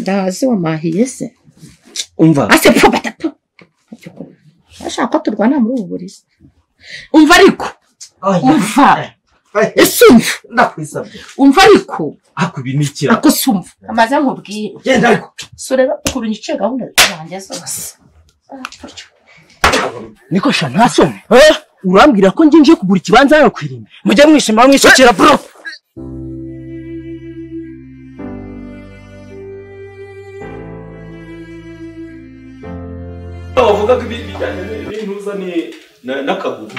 Ndazi wamahiye se. Umva. Ase pfu batatu. Ashaka ko turwana muri ubu buriri. Umva ariko. Umva. Ese umva. Ndakwisabye. Umva ariko. Ako ibi ni ikira. Ako se umva. Amaze nkubwire. Genda ariko. Sureba ukuntu nyice gahunda zanjye zose. Niko sha ntasome. Urambwira ko nje kugura ikibanza hano kwirimba. Mujye mwishima mwishakira bro. Bavuga ko ibijyanye n'intuza ni n'akaguru.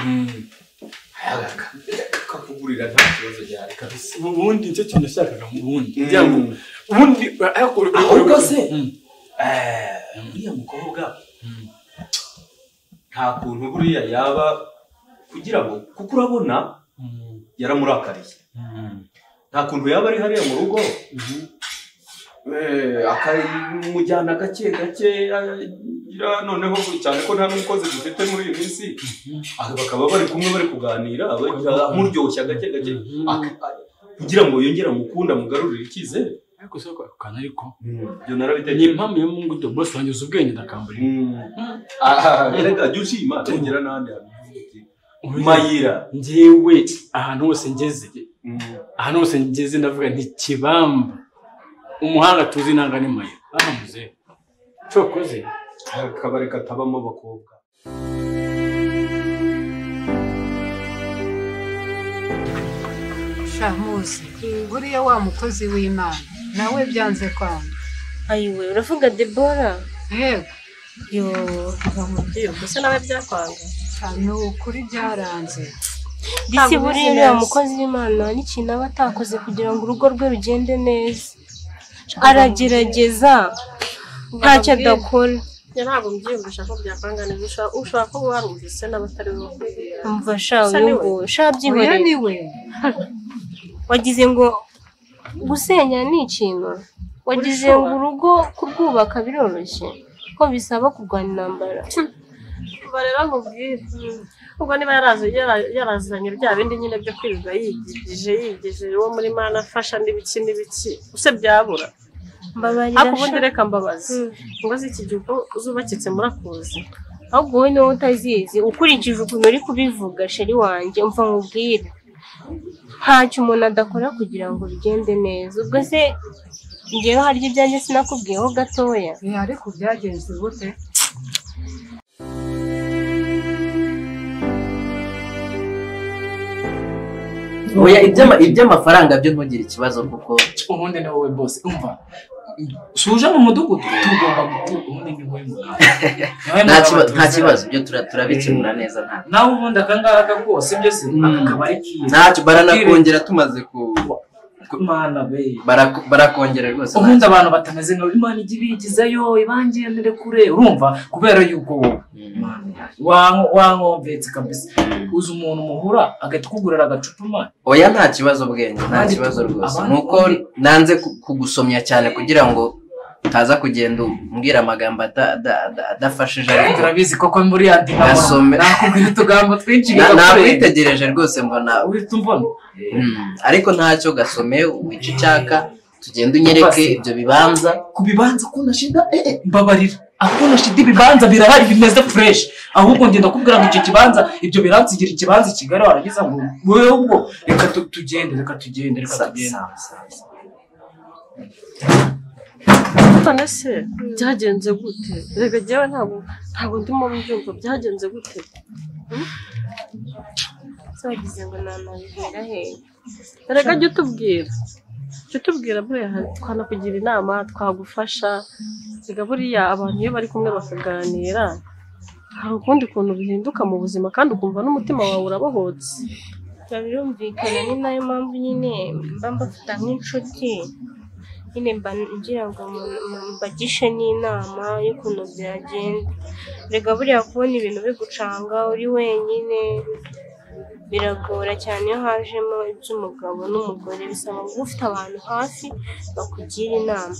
Kakugurira nta kibazo gihari kabisa. Ubundi nicyo kintu nashakaga mu bundi. Ubundi ahubwo se uriya mukobwa nta kuntu buriya yaba kugira ngo kuko urabona yaramurakariye. Nta kuntu yaba ari hariya mu rugo akamujyana gake gake noneho cyane ko nta n'umukozi dufite muri iyi minsi bakaba bari kumwe bari kuganira amuryoshya gake gake kugira ngo yongere amukunda amugarurire icyizere. Ariko se ko kana ariko ibyo narabitekereje. Ni impamvu yo mungu do boss wanjye uzi ubwenge ndakambura. Erega jya ushima tongera n'ahandi hantu mayira. Njyewe ahantu hose ngeze ahantu hose ngeze ndavuga nti kibamba umuhanga tuzi nanga ni mayira. Aha muze cokoze akabari katabamo abakobwa. Shamuzi buriya wa mukozi w'Imana nawe byanze kwanga. Ayiwe uravuga Debora? Yego. Yo ngamubwiye gusa nawe byakwanga. Ni ukuri byaranze. Disi buriya uriya mukozi w'Imana n'ikintu aba atakoze kugira ngo urugo rwe rugende neza. Aragerageza ntacyo adakora. Ntabwo mbyiyumvisha ko byakwanga neza. Ushobora kuba warumvise n'abatari bo. Umva sha uyu nguyu sha byihorere. Wagize ngo gusenya ni ikintu, wagize ngo urugo kurwubaka biroroshye ko bisaba kurwana intambara. Barera nkubwire ubwo niba yarazanye bya bindi nyine byo kwirirwa yigije uwo muri Mana afasha n'ibiki n'ibiki use byabura. Mbabarira ariko ubundi reka mbabazi ngo z'iki gihe uko zubakitse murakuzi. Ahubwo wowe niwe utazizi ukurikije ukuntu uri kubivuga sheri wanjye. Umva nkubwire ntacyo umuntu adakora kugira ngo bigende neza. Ubwo se njyewe harya ibyanjye sinakubwiyeho gatoya. Ariko byagenze gute? Oya iby'amafaranga byo ntugire ikibazo kuko ubundi ni wowe boss. Umva suje mu mudugudu tugomba gutura ubundi ni wowe mugabo. Nta kibazo byo turabikemura neza nta. Nawe ubundi akangaka rwose byo se akaba ari kiza. Ntacyo baranakongera tumaze ku Mana be. Barakongera rwose. Ubundi abantu batameze nka Imana ijya ibigizayo ibangendere kure urumva kubera yuko wowe wankombetse kabisa. Uzi umuntu muhura agahita kugurira agacupa Imana. Oya nta kibazo bwenge nta kibazo rwose. Nuko nanze kugusomya cyane kugira ngo utaza kugenda umbwira amagambo adafashije. Ariko urabizi koko muri ya dinamo nakubwira utugambo twinshi bigakure. Nakwitegereje rwose mbona uhita umbona. Ariko ntacyo gasome wice icyaka tugende unyereke ibyo bibanza. Ku bibanza kuna shida mbabarira akuna shida ibibanza birahari bimeze fresh. Ahubwo ngenda kubwira ngo icyo kibanza ibyo biransigira ikibanza i Kigali waragiza ngo wewe ubwo reka tugende reka tugende reka tugende. None se byagenze gute? Reka jyewe ntabwo ndimo mbyumva byagenze gute? Wagize ngo nanabihera hehe? Reka jya utubwira. Jya utubwira buriya twanakugira inama twagufasha. Reka buriya abantu iyo bari kumwe bakaganira hari ukundi kuntu bihinduka mu buzima kandi ukumva n'umutima wawe urabohotse. Birumvikana ni nayo mpamvu nyine mba mbafata nk'inshuti. Nyine mba ngira ngo mbagishe n'inama y'ukuntu byagenda. Reka buriya kubona ibintu bigucanga uri wenyine biragora cyane iyo hajemo iby'umugabo n'umugore bisaba kuba ufite abantu hafi bakugira inama.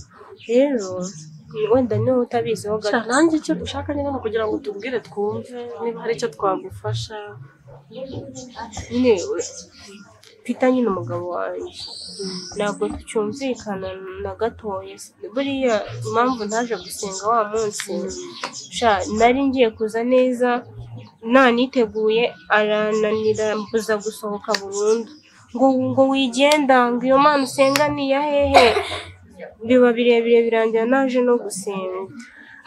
Rero wenda niba utabiziho gato. Nanjye icyo dushaka nyine ni ukugira ngo tubwire twumve niba hari icyo twagufasha. Nyine Peter nyine umugabo wanjye ntabwo tucyumvikana na gatoya. Buriya impamvu ntaje gusenga wa munsi, sha nari ngiye kuza neza naniteguye, arananira mbuza gusohoka burundu, ngo wigenda, ngo iyo Mana usenga ni iya hehe. Biba birebire birangira naje no gusenga.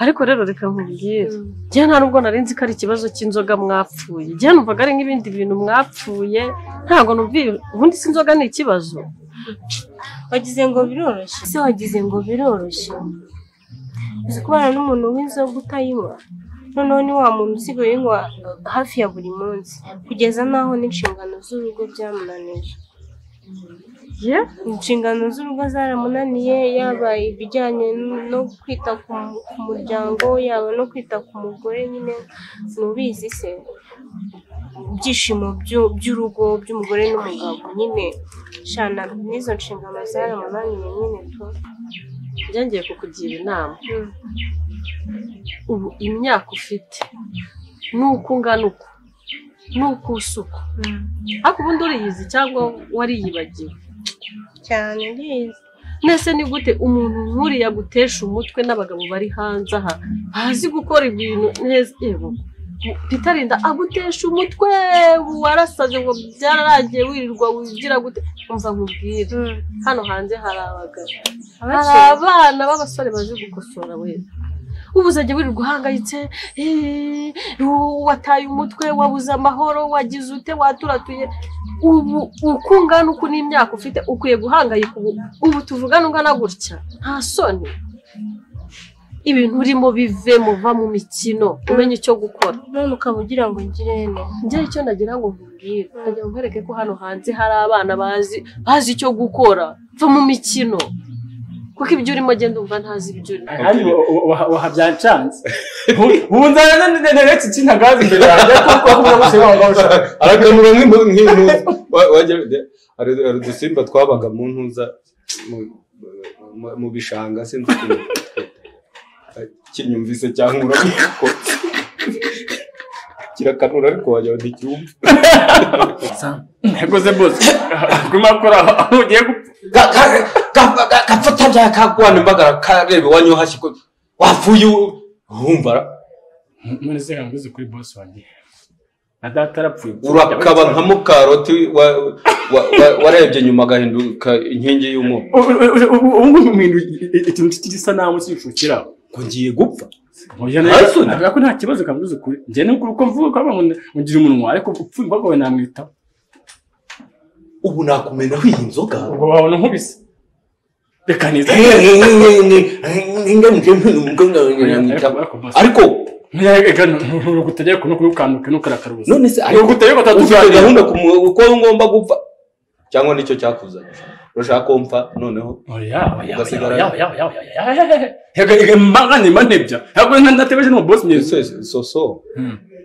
Ariko rero reka nkubwire, njye nta nubwo nari nzi ko ari ikibazo cy'inzoga mwapfuye. Njye numvaga ari nk'ibindi bintu mwapfuye, ntabwo numviye. Ubundi si inzoga ni ikibazo. Wagize ngo biroroshye se? Wagize ngo biroroshye? Uzi kubana n'umuntu w'inzoga utayinywa? Noneho ni wa muntu usigaye uyinywa hafi ya buri munsi, kugeza n'aho n'inshingano z'urugo byamunaniye. Inshingano z'urugo zaramunaniye, yaba ibijyanye no kwita ku muryango, yaba no kwita ku mugore nyine, nubizi se ibyishimo by'urugo by'umugore n'umugabo nyine, shana n'izo nshingano zaramunaniye nyine tu. Ngiye kukugira inama. Ubu imyaka ufite nuko ungana uko nuko usuko, ariko ubundi uriyizi cyangwa wariyibagiwe? Cyane ndiyizi. Nese ni gute umuntu nk'uriya gutesha umutwe n'abagabo bari hanze aha bazi gukora ibintu neza? Yego Peter Linda agutesha umutwe, warasaze ngo byararangiye, wirirwa wigira gute? Umva nkubwire, hano hanze hari abagabo, hari abana b'abasore bazi gukosora. We ubu uzajya wirirwa uhangayitse, wataye umutwe, wabuze amahoro, wagize ute, waturatuye. Ubu uko ungana uku n'imyaka ufite ukwiye guhangayika. Ubu tuvugana ungana gutya, nta soni? Ibintu urimo bive, muva mu mikino, umenye icyo gukora. None ukaba ugira ngo ngire ne? Njye icyo nagira ngo nkubwire, ndagira ngo nkwereke ko hano hanze hari abana bazi icyo gukora. Va mu mikino, kuko ibyo urimo genda umva ntazi ibyo urimo. Kandi wahabyancanze ubu nzana neretse ikintagazi imbere yanjye, kuko arakanura nk'intuza. Hari udusimba twabaga mu ntuza mu bishanga, sinzi ukuntu kinyumvise cyankura kirakanura, ariko wajya nticyumva. Yakoze bose kumakora aho ugiye gupfa gapfa bya kagwana imbagara karebe iwanyu hashyi ko wapfuye wumva. None se ngambize kuri boss wanjye na data arapfuye, urakaba nka mukaroti warebye nyuma agahinduka inkingi y'umuriro. Ubu ngubu ikintu gisa naho cyicukira ngo ngiye gupfa. Oya, ko nta kibazo kambuze kuri njye, nuko uko mvuga ko ngira umunwa, ariko upfuye imbaga we namwitaho. Ubu nakumenaho iyi nzoga, ubwo wabona nkubise. Reka niza ariko ntugutegeka no kurukanuka no karakaruza. None se ntugutegeka ufite gahunda ko ngomba gupfa cyangwa nicyo cyakuzanye? Urashaka ko mpfa noneho? Oya oya oya oya oya, hega mbaga ni manebya, ntabwo ndatebeje no boss myiza. Soso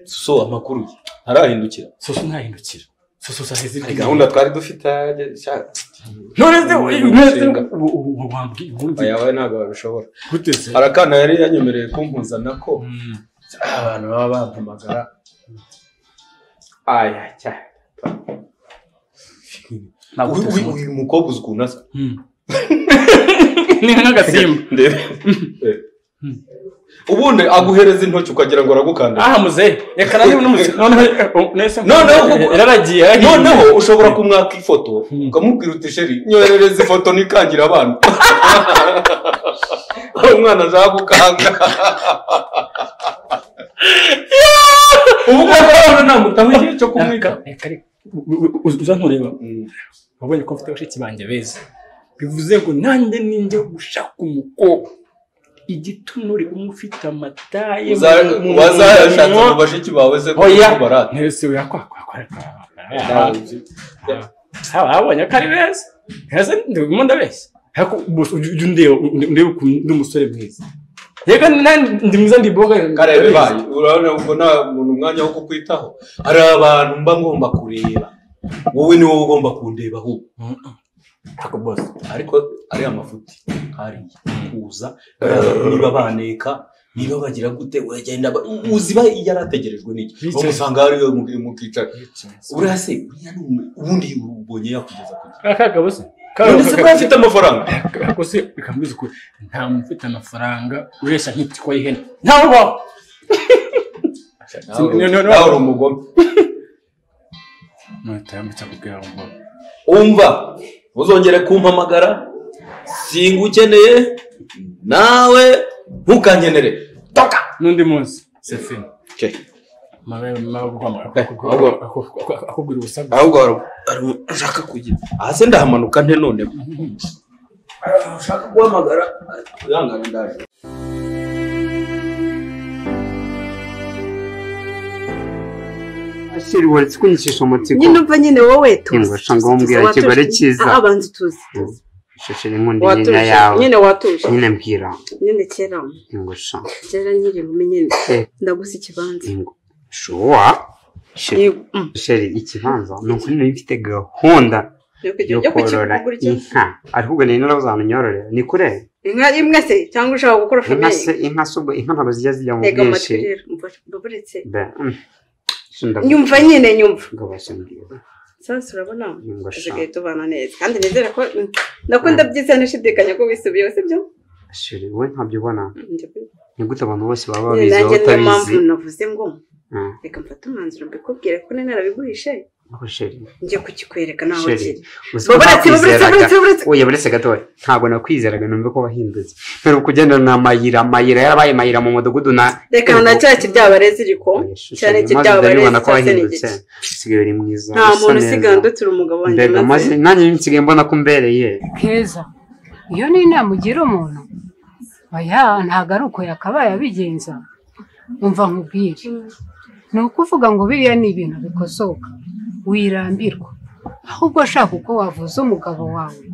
soso amakuru ntarahindukira. Soso ntahindukira. Soso saheze gahunda twari dufite. None se wambwiye ubundi? Oya we ntabwo babishobora. Arakana yari yanyemereye kumpuzana ko abantu baba bampamagara. Aya cyane uyu mukobwa uzi ukuntu asa, ni nk'agasimba. Ubundi aguhereza intoki ukagira ngo aragukanda. Aha muzehe reka nanjye noneho yaragiye. Noneho ushobora kumwaka ifoto ukamubwira uti sheri nyoherereza ifoto nikangira abana. Umwana ashaka gukanga. Ubu ngubu namutaho igihe cyo kumwika. Uza ntureba wabonye ko mfite bashiki banjye beza, bivuze ngo nanjye ninjye gushaka umukobwa igitunuri umwe ufite amataye. Wazayashatse mu bashiki bawe se? Oya ntese abonye ko ari beza, ndimo ndabeshya, ariko ujya undeba ukuntu ndi umusore mwiza. Yega ndi mwiza ndi boga karebe bayi. Urabona ubwo nta muntu umwanya wo kukwitaho, hari abantu mba ngomba kureba, wowe ni wowe ugomba kundeba ahubwo. Ako boss ariko ari amafuti hariya kuza niba baneka Niba bagira gute uragenda uziba yarategerejwe n'iki bamusanga hariyo mukicara uriya se ubundi ubonye yakugeza kuki akagabo se none se buriya afite amafaranga ako se bikambiza ukuri nta muntu ufite amafaranga ureshya nk'ipyiko y'ihene ntawe ubaho nawe uri umugome nutayambitse akubwira ngo umva uzongere kumpamagara singukeneye nawe ntukankenere toka n'undi munsi sefi okay akubwira ubusa ahubwo ushaka kugira aha se ndahamanuka nte noneho ushaka guhamagara ihangane ndaje Sheri waretse kunyicisha amatsiko nyine umva nyine wowe tuzi ngo ngo mbwira ikigore cyiza abanza tuzi sheri nkunda inyinya yawe nyine watuje nyine mbwira nyine kera ngo sha kera nkiri inkumi nyine ndagusa ikibanza ngo shuwa sheri ikibanza ni ukuri nari mfite gahunda yo korora inka ariko ubwo nari narabuze ahantu nyororera ni kure inka imwe se cyangwa ushaka gukora famiye inka se ubwo inka ntabwo zijya zijya mu bwinshi nyumva nyine nyumva sasa urabona tusigaye tubana neza kandi nizere ko ndakunda byiza nashidikanya ko wisubiyeho sibyo sheri wowe ntabyo ubona ni gute abantu bose baba babizi wowe utabizi utabizi mpamvu navuze ngo reka mfate umwanzuro mbikubwire ko narabiguhishe njye kukikwereka naho kiri oya buretse gatoya ntabwo nakwizeraga numve ko wahindutse mbere kugenda na mayira mayira yarabaye mayira mu mudugudu na reka na cya kiryabarezi ariko cyane kiryabarezi ko wahindutse usigaye uri mwiza nta muntu usigaye ndutira umugabo wanjye maze nanjye nsigaye mbona ko umbereye keza iyo ni inama ugira umuntu oya ntabwo ari uko yakabaye abigenza umva nkubwire ni ukuvuga ngo biriya ni ibintu bikosoka wirambirwa ahubwo shaka uko wavuza umugabo wawe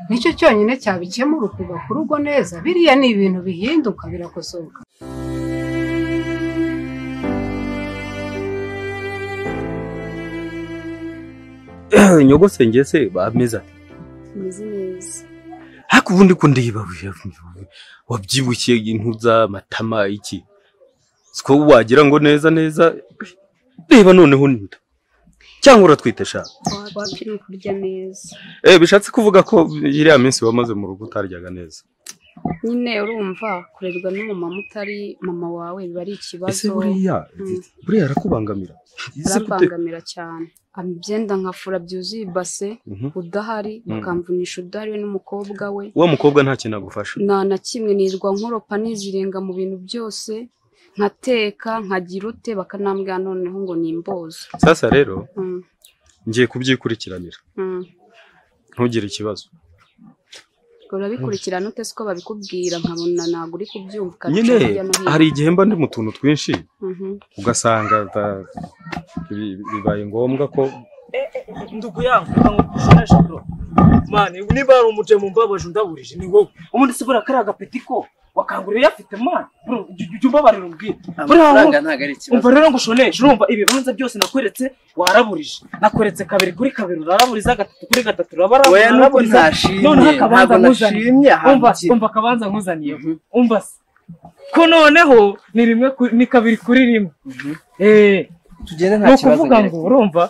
nicyo cyonyine cyabikemura ukubaka urugo neza biriya ni ibintu bihinduka birakosoka nyogosenge se bameze ati meze neza ariko ubundi ko ndeba wabyibushye intuza amatama iki siko wagira ngo neza neza reba noneho nda cyangwa uratwite sha wapi ni kurya neza bishatse kuvuga ko iriya minsi wamaze mu rugo utaryaga neza nyine urumva kurerwa n'umumama utari mama wawe biba ari ikibazo ese buriya buriya arakubangamira arabangamira cyane imyenda nkafura byuzuye ibase udahari bakamvunisha udahari we n'umukobwa we uwo mukobwa nta kintu agufasha nta na kimwe nirwa nkoropa nizirenga mu bintu byose nkateka nkagira ute bakanambwira noneho ngo ni imbozo sasa rero ngiye kubyikurikiranira ntugire ikibazo urabikurikirana ute siko babikubwira nkabona ntabwo uri kubyumva nyine hari igihe mba ndi mu tuntu twinshi ugasanga bibaye ngombwa ko ndugu yangu nkushonesha bro mani niba ari umuje mu mbabaje undaburije ni wowe ubundi se buriya kariya gapeti ko wakangurira uyafite mani bro jya umbabarira umbwire amafaranga ntabwo ari ikibazo umva rero ngo ushoneshe urumva ibibanza byose nakweretse waraburije nakweretse kabiri kuri kabiri uraraburiza gatatu kuri gatatu uraburiza noneho akabanza nkuzaniye umva akabanza nkuzaniye umva se ko noneho ni rimwe ni kabiri kuri rimwe tugende nta kibazo ni ukuvuga ngo urumva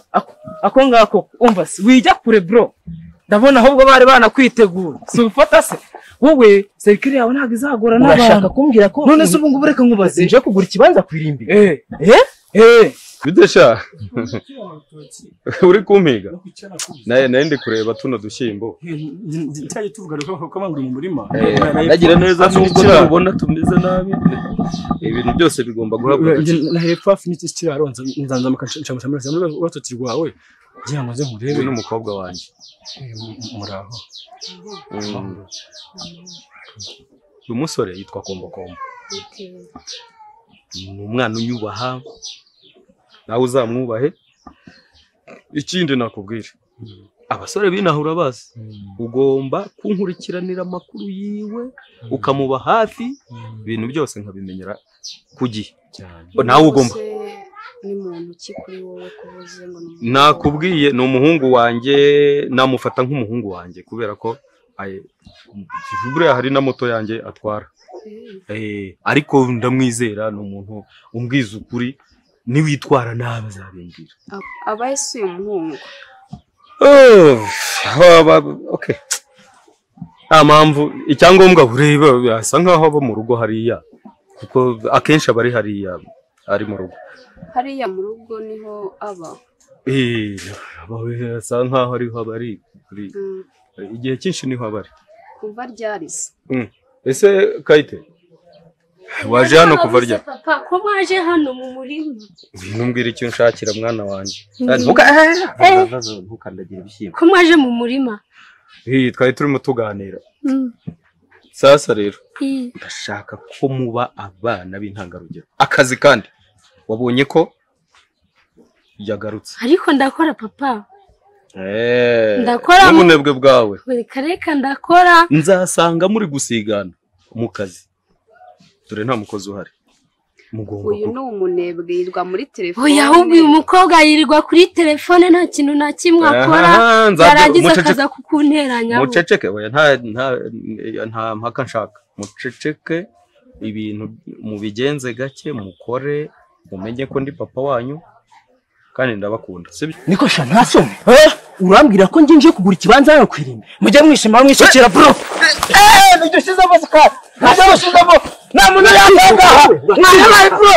ako ngako umva se wijya kure bro ndabona ahubwo bari banakwitegura si ufata se wowe serikire yawe ntabwo izagora n'abantu urashaka kumbwira ko none se ubu ngubu reka nkubaze nje kugura ikibanza ku irimbi bidesha uri kumpiga naye ndi kureba tuno dushyimbo ncyajye tuvuga ko bangura mu murima nagira neza nubwo tubona tumeze nabi ibintu byose bigomba guhabwa na hepfo hafi n'iki kiraro nzanzamuka nshamushamura urutoki rwawe ngira ngo nze nkurebe uyu ni umukobwa wanjye muraho uyu musore yitwa Kombokombo ni umwana unyubaha nawe uzamwubahe ikindi nakubwira abasore b'inaha urabazi ugomba kunkurikiranira amakuru yiwe ukamuba hafi ibintu byose nkabimenyera ku gihe nawe ugomba ni muntu ki kuri wowe kuvuze ngo nakubwiye ni umuhungu wanjye namufata nk'umuhungu wanjye kubera ko Buriya hari na moto yanjye atwara. Ariko ndamwizera, ni umuntu umbwiza ukuri, niwitwara nabi azabimbwira. Abaye si uyu muhungu? Okay. Nta mpamvu, icyangombwa ureba asa nkaho aba mu rugo hariya, kuko akenshi aba ari hariya, ari mu rugo. Hariya mu rugo niho aba? Asa nkaho ariho aba ari, igihe cyinshi niho aba ari. Kuva ryari se? Ese Kayite, waje hano kuva ryari? Papa, ko mwaje hano mu murima? Ntumbwire icyo nshakira mwana wanjye. Ntukandagire ibishyimbo. Ko mwaje mu murima? Twari turimo tuganira. Sasa rero ndashaka ko muba abana b'intangarugero. Akazi kandi wabonye ko yagarutse. Ariko ndakora papa. Ndakora n'ubunebwe bwawe. Reka ndakora. Nzasanga muri gusigana mu kazi. Dore nta mukozi uhari. Uyu ni umunebwe yirirwa muri telefone. Oya, ahubwo uyu mukobwa yirirwa kuri telefone nta kintu na kimwe akora. Yarangiza akaza kukunteranya. Muceceke, oya, nta mpaka nshaka. Muceceke, ibintu mubigenze gake, mukore, mumenye ko ndi papa wanyu kandi ndabakunda. Sibyo? Niko sha ntasome. Urambwira ko nje kugura ikibanza hano kwirimba. Mujye mwishima mwisukira bro. Nijye ushizemo sukari. Nijye ushizemo. Nta muntu yatangaha. Mwabaye bro.